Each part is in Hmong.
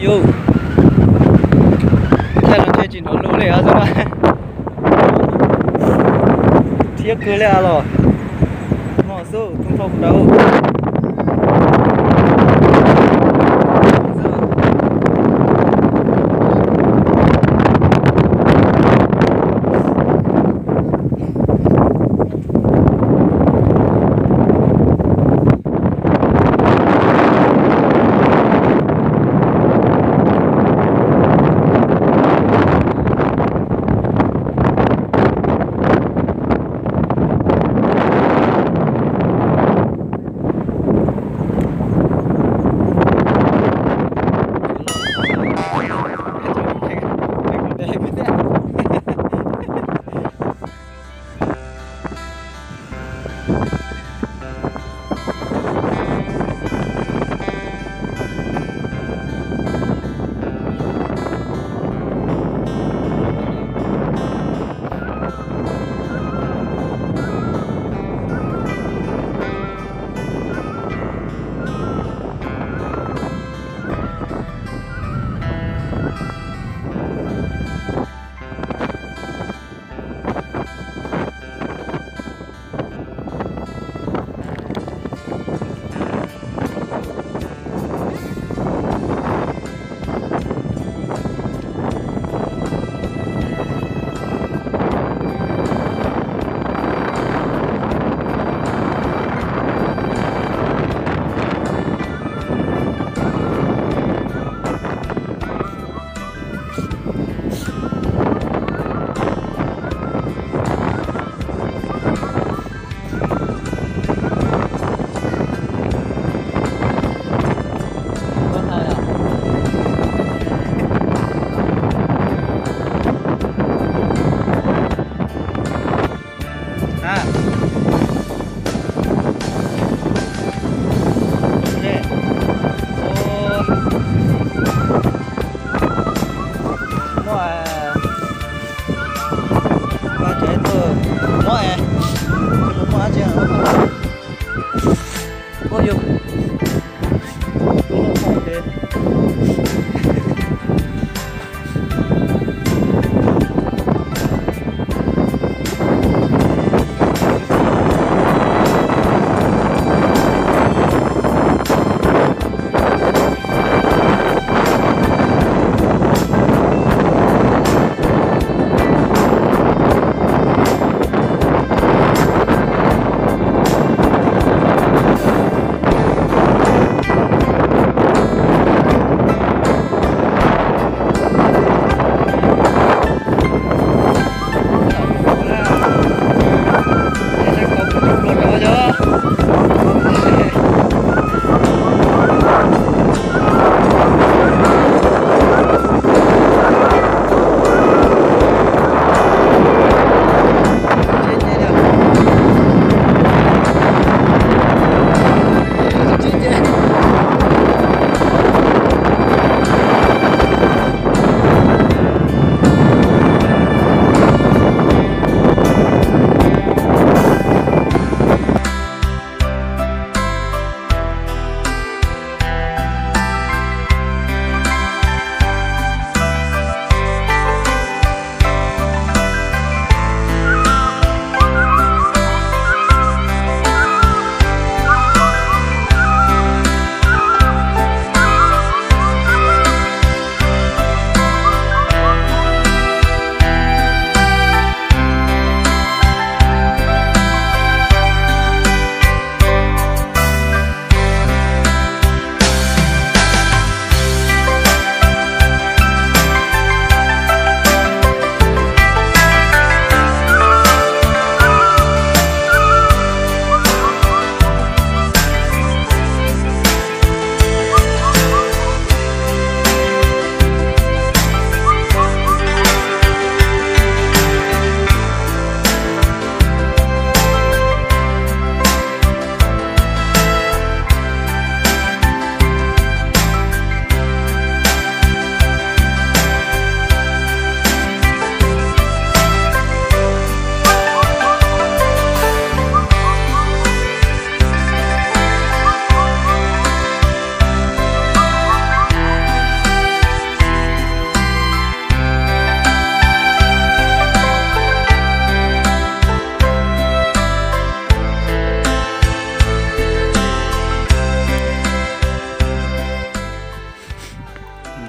Yus, caij no ntshe tsis hnov lus li os. Thiab kawg li los. No xwb, tub nrho kuv ntawd.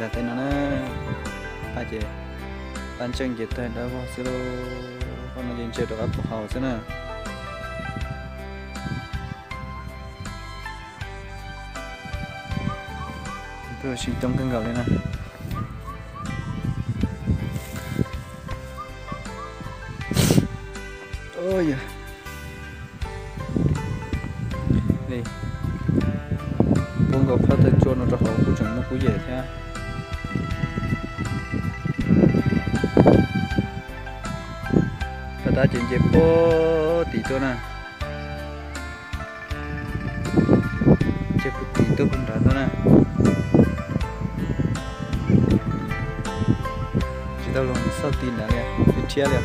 Tej no na, pab ces pab ntseej ces tawg dawb vog xwb lauj, pab no ces ntsia rov qab puag hauv xwb na. Twb sib coob kawg nkaus li na. Puab nkaus phab tawg tsua no rau hauv kuj tseem muaj kub yem thiab. Rov qab ces nce puag tim tuaj na. Nce puag tim tuaj puag nrad tuaj na. Tsis tau luag xauj ti nrad li, tsis thiab li.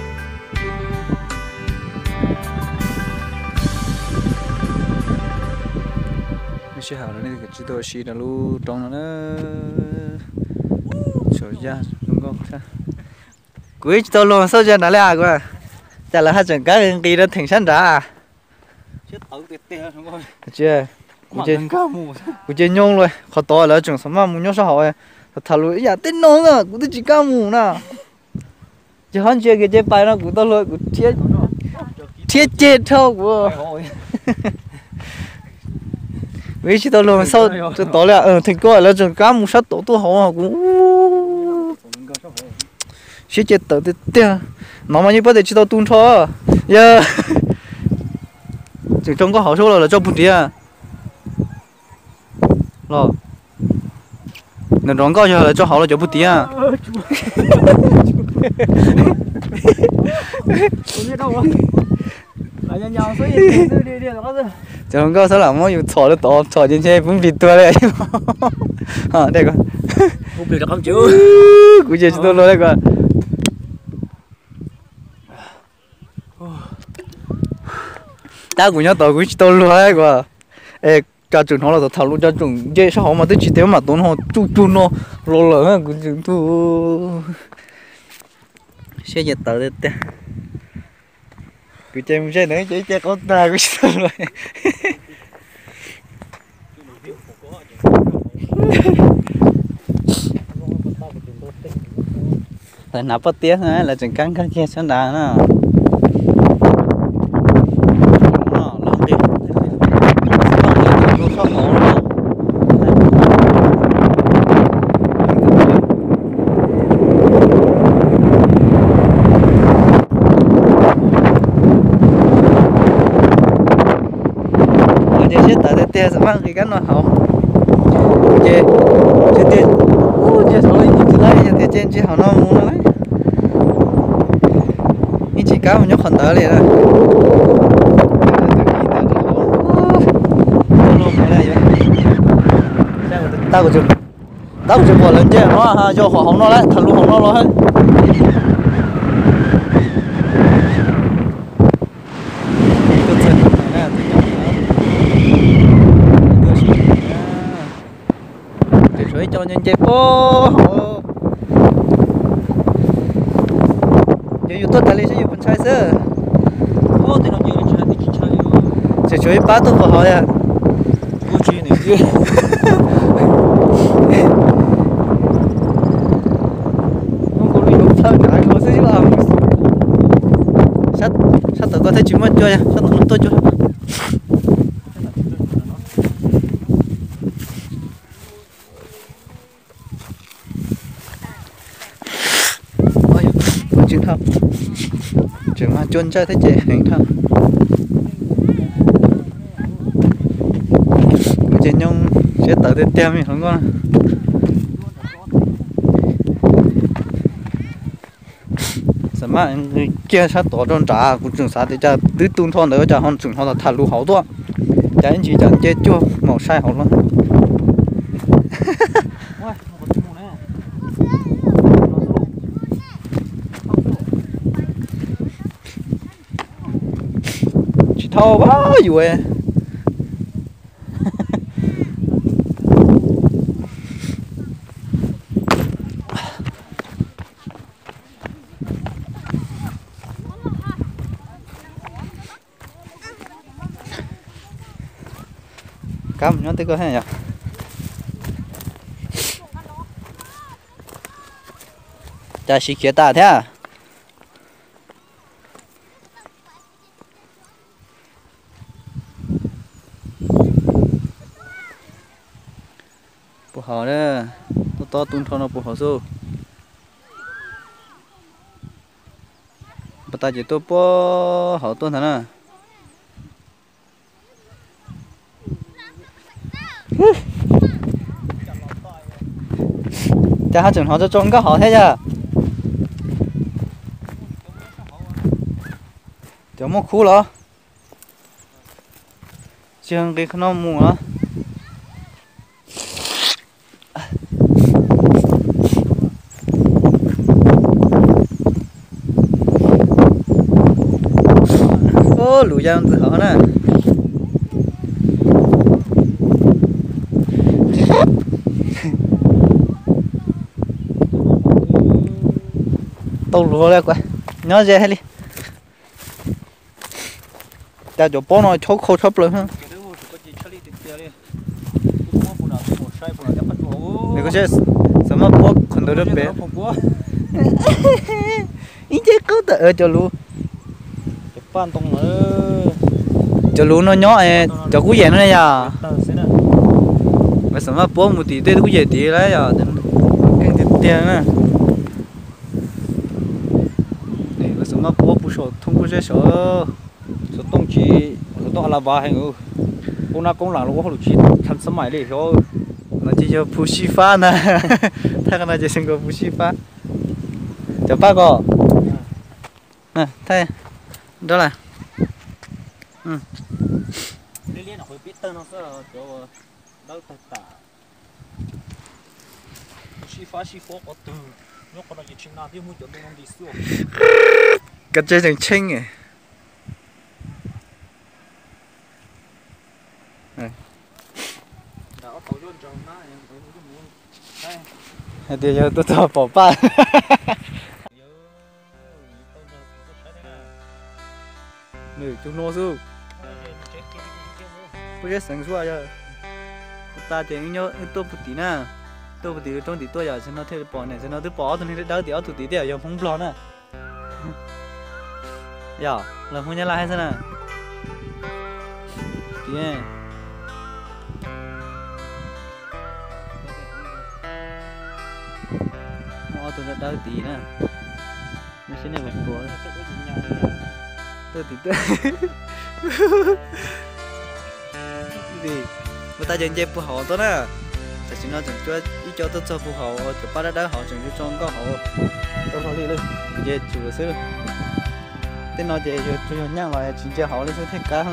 Lub sij hawm no nej tsis tau ua si rau lub roob no na. Saum yaj zoo nkauj. Kuv ib tsis tau luag xauj zaj nrad li as, kuv cas lawv haj tseem kab nqis rau theem sab nrad. Kuv cia nyob lawm, qhov tod lawv tseem xav maj mus nyob sab hauv, tham lus ib yam tej no na kuv twb tsis kab mus na. Ces ho ntsia kiag ces pais no kuv tau luag kuv rhiab ceg dhau kuv. Kuv ib tsis tau luag xauj tod li, theem ko lawv tseem kab mus sab tod tuaj hauv kuv siab ces tawm tiag tiag. No mas yeej paub tias tsis tau tu nrho. Yog tseem rau nkauj hauv sab los lawv tso puag tiag los. Nws nrov nkauj yog lawv tso hauv los cov puag tiag. Cov hluas nkauj xab lam muab yus txhom rau tod, txhom ces ntshe pub npis tuag li. Kuv ces tsis tau luag li kuv. Tab kuv nyob tod kuv tsis tau luag li kuv. Es cov tseem hnov los tham lus, cov tseem nce sab hauv mas twb tsis tias mam tuav no tsuj tsuag no los lawm kuv tseem tu siab ces tawv tiag tiag. Kuv ces mus ze ntawd ces ib ce qaub tag kuv tsis tau luag. Lawv hnav pob tiab xwb lawv tseem kab nkag kiag sab nrad no. Ces siab tawv tiag tiag xav maj nqis kab no hauv. Ces tias, ces hauv ib tug txiv laib yog tias ces ntsia hauv no mus no, ib tsis kab mus nyob qhov ntawd li na. Tab kuv tsis pom lawv nce no, yog qhov hauv no lawm, tham lus hauv no los. Ces tshuav ib co nce nce puag hauv. Ces yus tuaj tas li saib yus puas ntshai xwb. Ces tshuav ib pab tuaj puag hauv yog. Sab tod ko thiaj tsis muaj cua, sab tod no tuaj cua. Tsis dhau, tseem mas cua ntsawj thiab ces heev dhau. Ces nyob siab tawv tiag tiag me hluas nkauj. Xam maj nqis kiag sab tod rau nrad, kuv tseem xav tias cas twb tu nrho ntawd cas ho tseem ho tham lus hauv tuaj, cas ib ntsis cas nce cuag maum sai hauv los. Tsis dhau yus. Kab mus nyob twb koj thiab yom. Cas siv khiav tas thiab. Puag hauv, tob tob tu nrho no puag hauv xwb. Pas tas ces tuaj puag hauv tuaj ntag na. Cas ho tseem hnov tso tso nkauj hauv thiab yog? Cov muaj khub los? Tsis nqis qhov no mus los? Lus ya ntxwg hov na. Tau luag li, nyob ze li. Cas cov pob no chob khau tshaj plaws. Nws koj xav maj puab qhov ntawd rau pem. Ib ce qaub tawm cov lus. Cov lus no nyob cov kub yem no ne yom. Lawv xav maj puab mus tim tej kub yem tid lawm yom. Keej tiag tiag na. Lawv xav maj puab pub saum thoob kub zeb saud. Xov tooj tsis, xov tooj a la vas heev. Ua nab koob lam los ua hauj lwm tsis txham xab maim li xyov. No ces yog phu sib fab ntag. Thaij qhov no ces xeev nkaus phu sib fab. Cov paj ko. Thaij nrab lawm. Koj tsev tseem tsheej. Hais tias yog tuaj txog pom paj. Nws cug no xwb. Kuv zeb xeev xwb yog. Kuv tas ces wb tuaj puag tim na. Tuaj puag tim lub roob tim tuaj yom, tam sim no thiaj li pom ne, tam sim no twb pom ob tug neeg dawb dawb tim ob tug tim thiab yog Hmoob Nplog na. Yog los Hmoob Nyab Laj thiab xwb na. Tim muaj ob tug dawb dawb tid na. Nyob sib nej puas puas. Tuaj tim tuaj. Ua tas ces nce puag hauv tuaj na. Tam sim no tseem ib co tuaj txog puag hauv, cov paj dawb dawb hauv tseem tso nkauj hauv. Tau hlo li lawm, ces tsum lawm xwb. Tej no ces yog tsuas yog nyaaj los tsis ntsia hauv li xwb thiaj kav.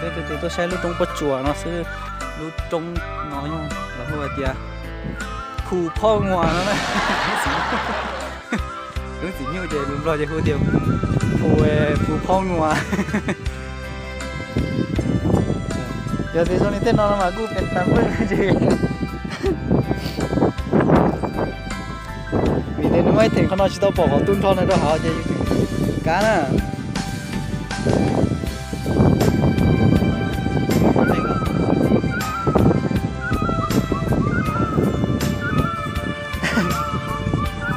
Peb tus tus tuaj saib lub roob pob tsuas no xwb. Lub roob no yog lawv hu hais tias Phu Phob Nguas no na. Lub txiv nyuj ces lus Nplog ces hu tias Phu, Phu Phob Nguas. Yog tias zoo li tej no no mas kuj pes tas npawj ces. Vim tias nws muaj ib theem qhov no tsis tau pom qhov tu nrho no rau hauv ces kav na.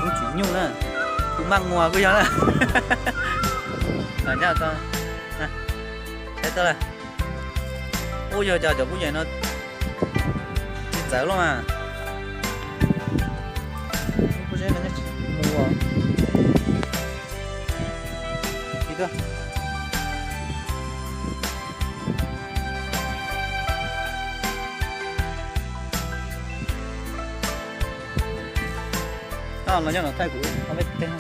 Lub txiv nyuj na, Phu Maj Nguas kuj yog na. Nyob tau, saib tau lawm. Ub, yog cas cov kub yem no tsis txawv loj mas. Kub zeb no nyob tsis mus os. Ib tuaj. Los nyob no thaij kuv ob peb teg.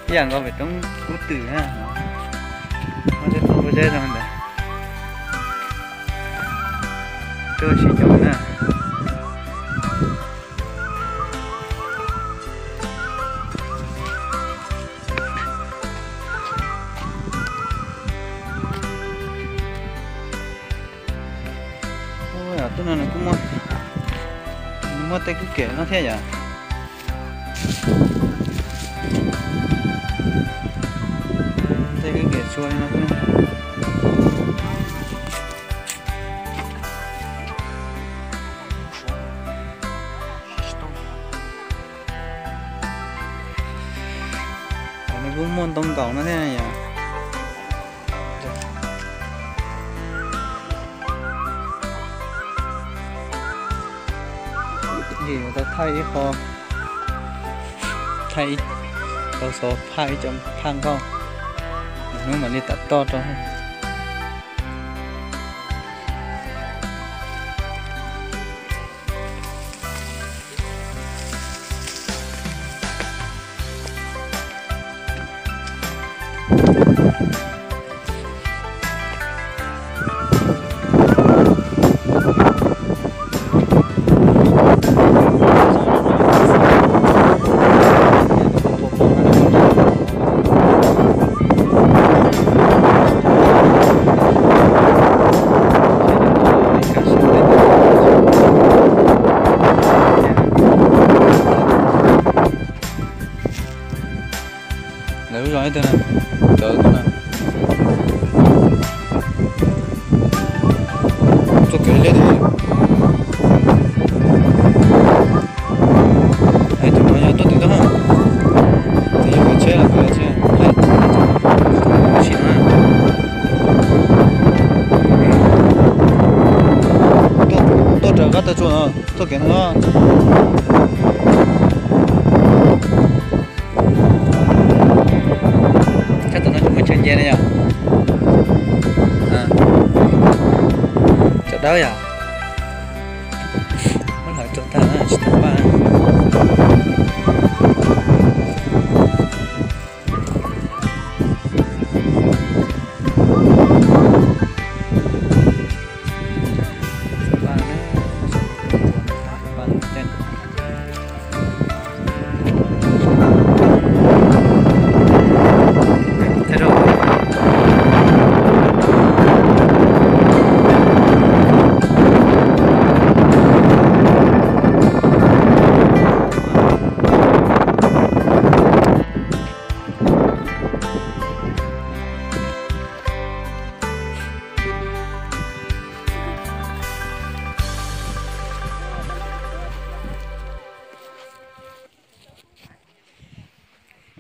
Ib yam nkaus pem roob kub twm na. Muaj tej tog pob zeb zoo ntawd. Tuaj sib cog na. Ub, tej no nws kuj muaj, nws muaj tej kub kem no thiab yom. Tej kub kem txhua li no. Kuj muaj ntoo nkaus no thiab yom. Ces yuav tau thaij ib qho, thaij ib, tau xov phaj ib co phaj nkauj, hnub mam li tam toj rau. Lawv lub zos ib tug na, cov tus na, txoj kev liab tiag. Hais tus no yog tuaj twg tuaj ha, twb yog kev tsheb los kev tsheb, sim no na. Tuaj raws qab tag tsuas no, tuaj kev no. Sab tom no tsis muaj chaw nce ne yom. Cov dawb yom. Muab hlawv rau tag na tsis tau paj.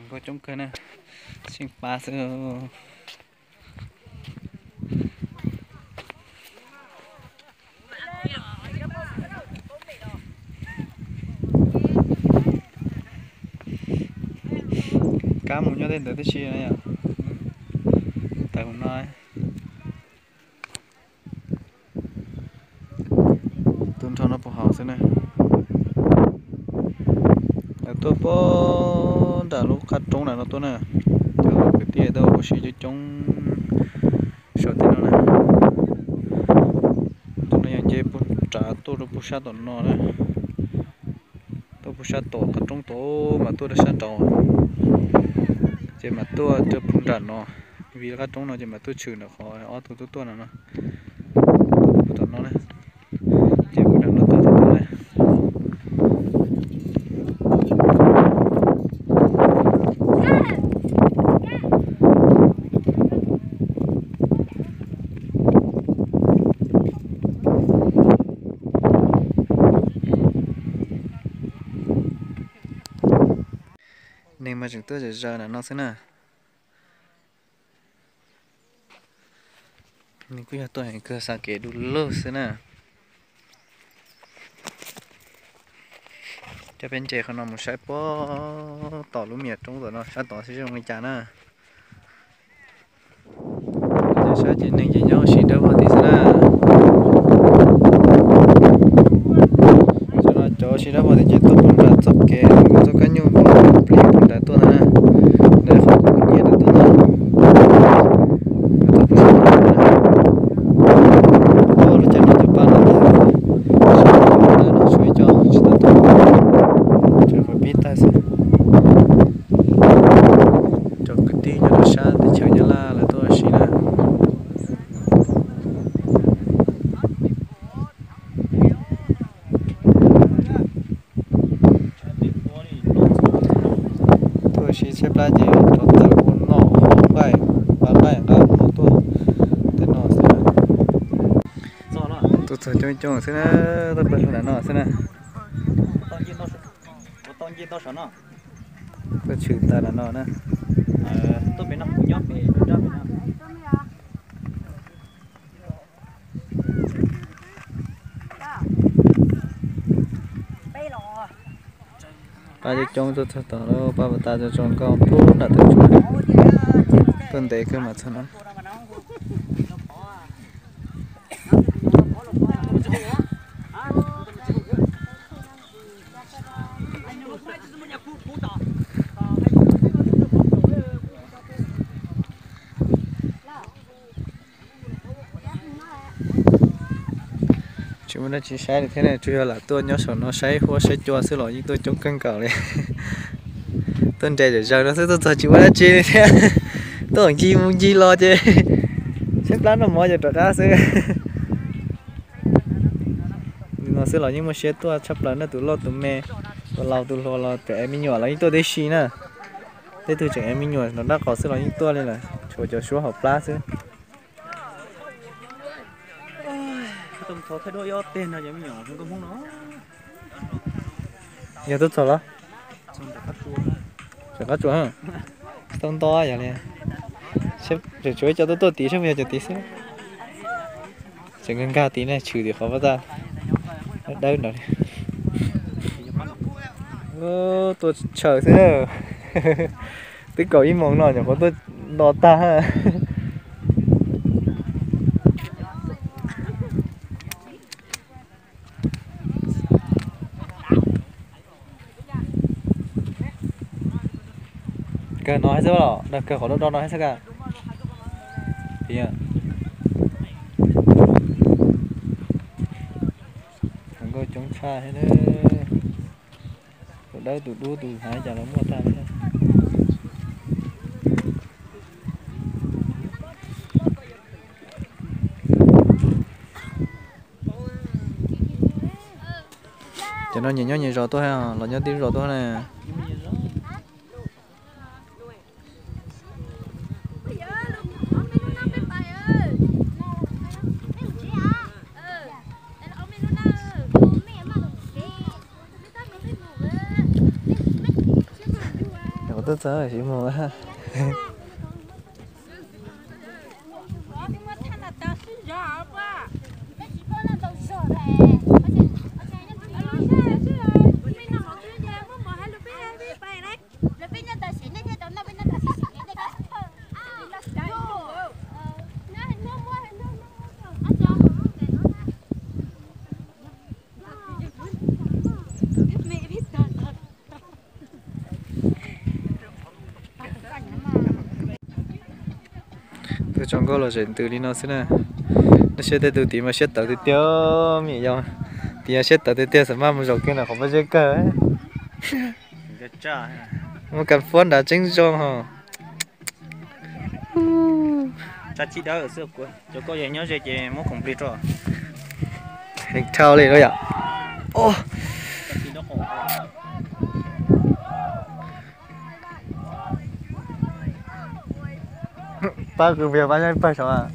Nkauj coob kawg na, tsheej pab xwb. Kab mus nyob tej ntawd tib si na yom. Tawm mus no. Tuaj nrho no puag hauv xwb na. Lawv tuaj puag nram lub qab roob na no tuaj na. Cov kwv tij tuaj ua si coob coob saum tej no na. Tus no yog nce puag nrad tuaj rau puag sab tom no na. Tuaj puag sab tom qab roob tod mas tuaj rau sab nraud, ces mas tuaj rau puag nram no, vim qab roob no ces mas tuaj tshwm ntawm qhov ob tug tuaj tuaj no no. Tuaj puag tom no na, ces puag nram no tuaj tom no na. Neeg mas tseem tuaj zom zaws ntawm no xwb na. Nws kuj yog tuaj heev kawg, xa kev du lug xwb na. Coj peb nce qhov no mus saib puag tom lub me nyuam roob tom no sab tod xwb zoo li cas na. Saib ces neeg ces nyob ua si dawb vog tim xwb na. Cov no cov ua si dawb vog tim ces tuaj puag nram txoj kev, txoj kab nyuj plig puag nrad tuaj ntag na. Ntawd qhov kuv nyiam ntawd tuaj ntag. Lub caij no cov paj no tiag, no tshuav ib co tsis tau tuaj, tsuas pib tag xwb. Cov kwv tij nyob rau sab teb chaws Nyab Laj lawv tuaj ua si na. Tuaj ua si tshaib plab ces rov txawm ua noj nqaij, nqa nqaij nqa ub no tuaj tej no xwb. Tuaj txog coob coob xwb na, tuaj pawg lug nram no xwb na. Tuaj tshwm tas nram no na. Tuaj pem no, kuv nyob pem rau nrab pem no. Pab coob coob tuaj txog tod lawm, pab puas tas zoo zoo nkauj pub nram tej tsuas. Tuaj ntev kawg mas txog no. Tsis muaj dab tsi saib li thiab ne, tsuas yog lam tuaj nyob saum no saib huab saib cua xwb los yeej tuaj coob kawg nkaus li. Tuaj nres zom zaws no xwb, tuaj txog tsis muaj dab tsi li thiab. Tuaj ncig mus ncig los ces saib plab noj mov ces rov qab xwb. Li no xwb los yeej muaj siab tuaj tshaj plaws na, tus loj tus me, tus laus tus hluas los tseem ev me nyuam los yeej tuaj tib si na. Tej tug tseem ev me nyuam nrog dab qos xwb los yeej tuaj li lawm, tshuav cov suab hauv plab xwb. Yog tuaj txog los? Txog qab tsua, tau nto yog li. Tseem tshuav ib co tuaj tuaj tid saib puas yog cov tid xwb. Tseem nkag nkag tid ne, tshwm tim qhov pab tag dawb nrad li. Tuaj tshaws xwb. Twb kaum ib moos no nyuam qhuav tuaj nto tag. Kawg no xwb los, kawg qhov do do no xwb ka. Nkauj coob tshaj thiab. Tus dawb tus dub tus hnav cas los muaj tag li. Cov no nyias nyob nyias zos tuaj, los nyob tib zos tuaj na. Tuaj txog siv mus. Tuaj tso nkauj los zem ntws li no xwb na. Nej saib tej tug tid mas siab tawv tiag tiag, me nyuam yaus. Tid yog siab tawv tiag tiag, xam maj mus zaum kiag ntawm qhov pob zeb kawg. Muaj kas fuab nrad tseeb zoo ho. Cov koj nyob ze ces muab khoom plig rau. Heev dhau li lawm yom. Pab kwv pab nyob pawg saud.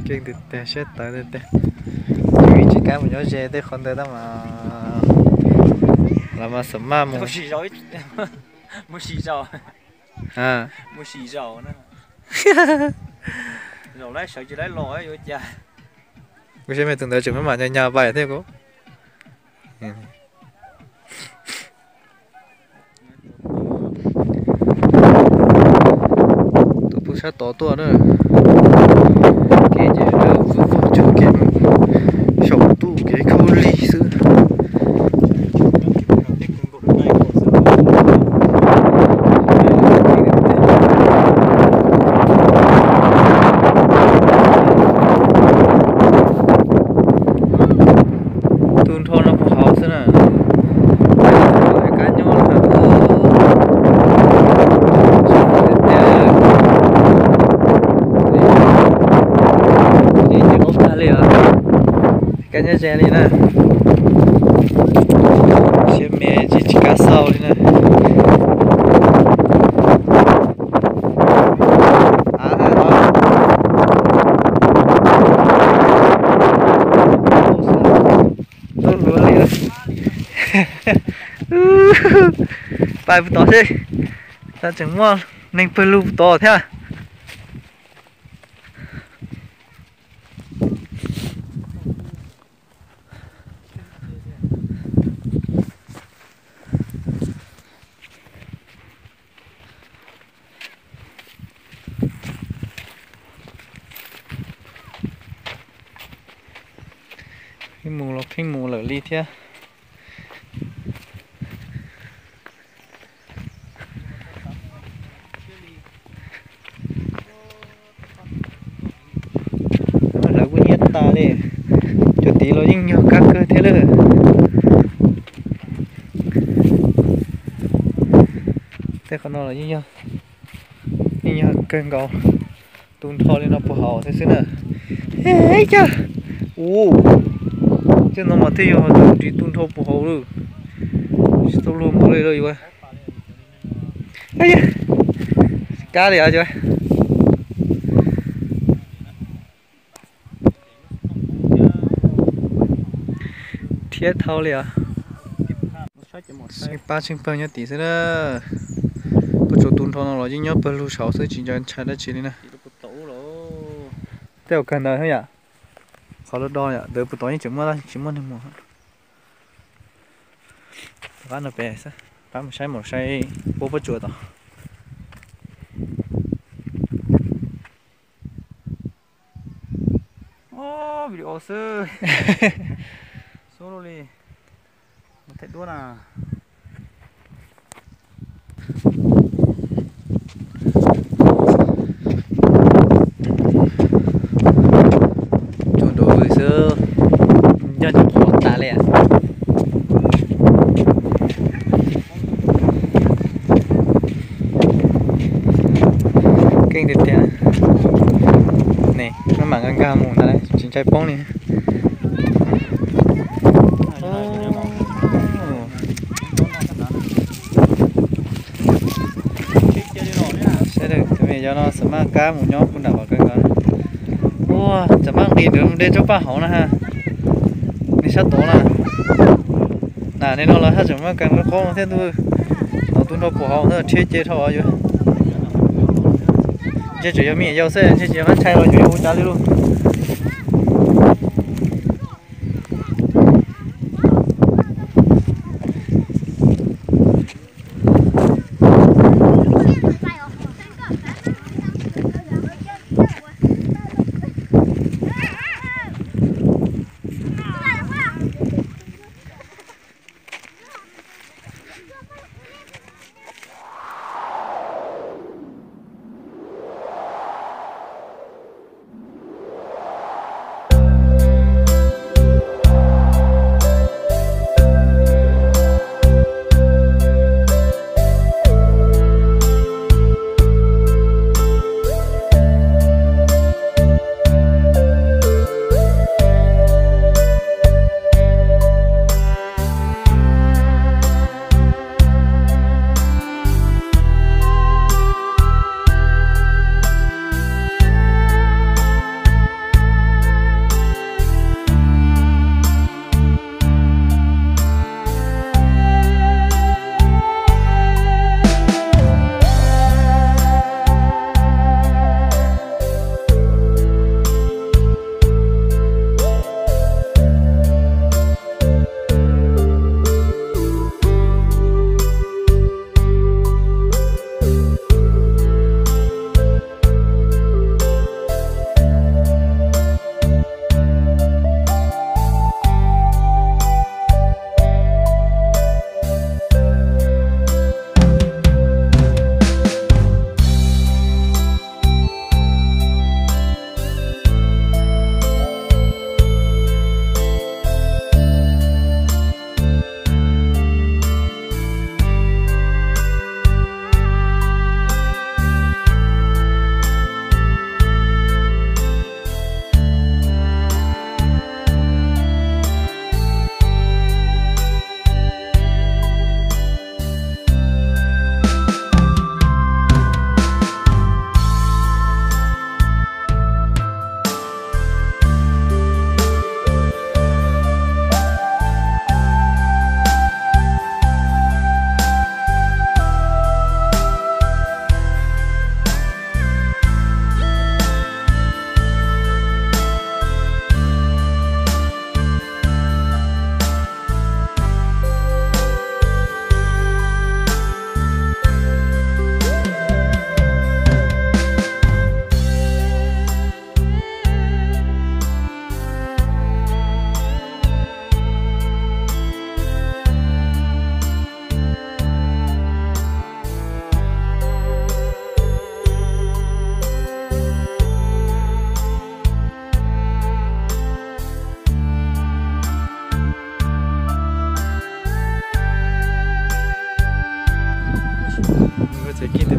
Keej tiag tiag, siab tawv tiag tiag. Tsis kam mus nyob ze tej qhov ntawd tab mas los mas xam maj mus. Mus sim zaum, mus sim zaum na. Zaum laib sawv tsis laib los yuav cas. Kuv saib me tus ntawd tseem maj mam nyas nyas pais thiab kuv. Tuaj pug sab tod tuaj na. Kev ces vwj vog cog kev saum ntuj kev khaub lig xwb. Tus nrho no puag hauv xwb na. Kab nyob li os. Kab nyob ze li na. Siab me tsis tsis kam xauj li na. Pais puag tod seb, tseem muaj neeg pawg lug puag tod thiab. Pheej mus los pheej mus lawm li thiab. Lawv kuj nyiab tas li. Cov tid los yeej yog kab kawg thiab lawm. Tej qhov no los yeej yog, yeej yog kawg nkaus. Tu nrho li no puag hauv thiab xwb na. Ua cas no mas thiaj yog ris tu nrho puag hauv lawm. Tsis tau luag mus li lawm yuav. Kab li os. Rhiab dhau li os. Pab tsheej pawg nyob tim xwb na. Tuaj tsuas tu nrho no los yeej nyob pawg lug saud xwb tsis nco ntshai dab tsi li na. Tej zaum kawg ntawd yom. Qhov do do ntawd puag tod yeej tseem muaj, tsis muaj neeg mus. Pab no pem xwb, pab mus saib mus saib puab pob tsuas tod. Video xwb. Xub li, mus thaij duab na. Tsuas nrov vwg xwb, nyob tsis qhuav tas li. Keej tiag tiag. Ne, maj mam nkag nkag mus ntag, tsis ntshai poob li. Saib tus me nyuam no xav maj kab mus nyob puag nram qhov kawg nkaus. Ua, txawm maj nqis ntawd mus de tsob paj hauv na ha. Nej sab tod na. Na, nej no los haj tseem maj kab nqaij qaub no thiab ntuj. Nov tu nrho puag hauv na, rhiab ce dhau yuav. Ntshe tseem yog me nyuam yaus xwb, ntshe tsis yog qab ntshai los yuav ua cas li lauj.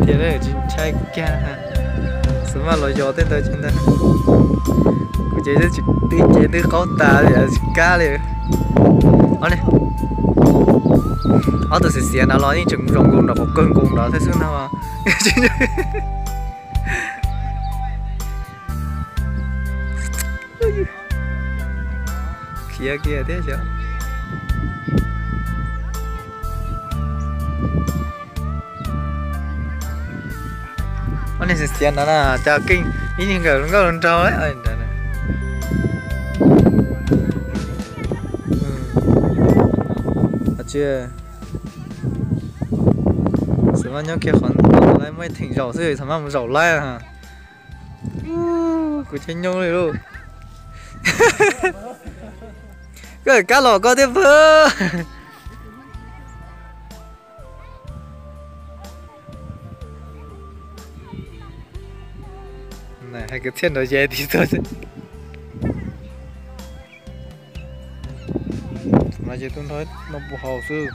Ces tsis ntshai kiag, xav mas los yos tej ntawd ces ntag. Kuv ces twb qaub tas li tsis kab li. Ob tug xiav xiav no los yeej tseem zoo nkaus nram qhov kawg nkaus nrad thiab xwb no. Khiav kiag thiab xyov. Ob niag xiav xiav no na cas keej ib niag nkawm nkauj nraug. Tsis, xav mas nyob kiag qhov ntawd muaj ib theem zaum xwb, xav mas mus zaum laib. Kuv caij nyooj li lauj. Koj kab los koj thiab pag. Hais kwv txhiaj nrog ze tiv tuaj. Mas ces tus nrog no puas haum xwb.